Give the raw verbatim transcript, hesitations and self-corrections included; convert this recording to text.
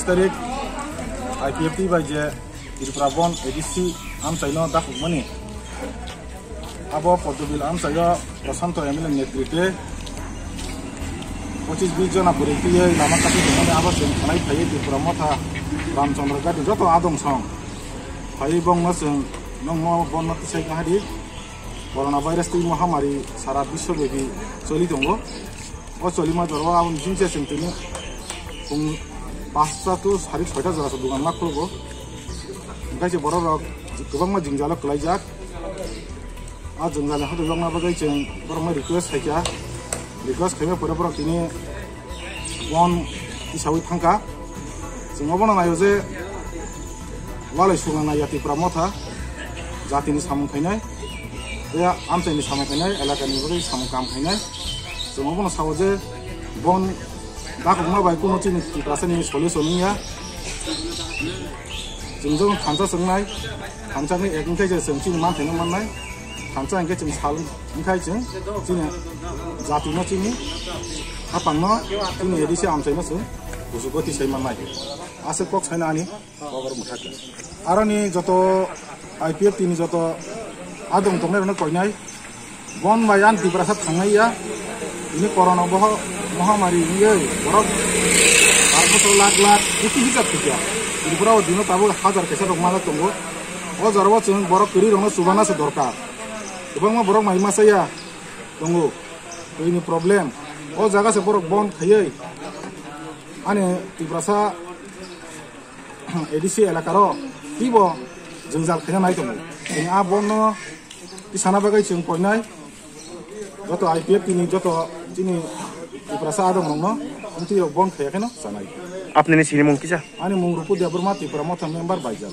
Tarik I P F T bai je Tripura Bon A D C amchaino dakhukmani, abo Poddobil amchaio Prashanto M L A netritwe pochis bis jona bwrwi twiwi lama kati tongmani, abo chwng khanai phaiwi Tripura Motha Ramchandra Gati joto adong song phaiwi bongno chwng nongmo bonno tisai kahadi. Corona virus twi mohamari sara biswbyapi choli tongo. O cholima jorao aboni bisingse chwng tini pung pasta to sari soita jora se dogan ma khulgo. Hingke se borok rok kwbangma jingjalo kwlaijak. A jingjalo hodo yokna bagwi chwng borokno request khaikha. Request khaima pore borok tini bon tisawi thangkha. Chwng obono naio je walai sugna naiya Tipra Motha jatini samung khainai, tei amchaini samung khainai, elakani bagwi samung kam khainai. Chwng obono sao je bon dakhukma bai kuno chini Tiprasani solution wngya. Chwng joto thansa chwngnai, thansa wngkhe ek wngkhe je chwng chini manthaino mannai, thansa hingkhe chwng sal wngkhai chwng chini jatino chini hapangno chini A D C amchaino chwng bujugo tisai mannai. Aswk kok saina ani. Aroni joto I P F T ni joto adong tongnai rokno koinai. Bon bai ang Tiprasa thangnai ya. Ini corona boho mohamari wngwi borok bar bosor lakh lakh koti hisab thikya. Tripura o dino tabuk hajar kaisa rok mala tongo. O jora o chwng borok kwrwi rokno chubana se dorkar. Kwbangma borok mai masa ya tongo. Ini problem. O jaga se borok bon khaiwi ani Tiprasa A D C elakaro teibo jwngjal khaina nai tongo. Chwng a bonno tisana bagwi chwng koinai joto I P F T ni joto chini Tiprasa adongrokno twi rok bon khaiya kheno chanai. Apnini sinimung kisa? Ani mung Rupu Debbarma, Tipra Motha member Baijal.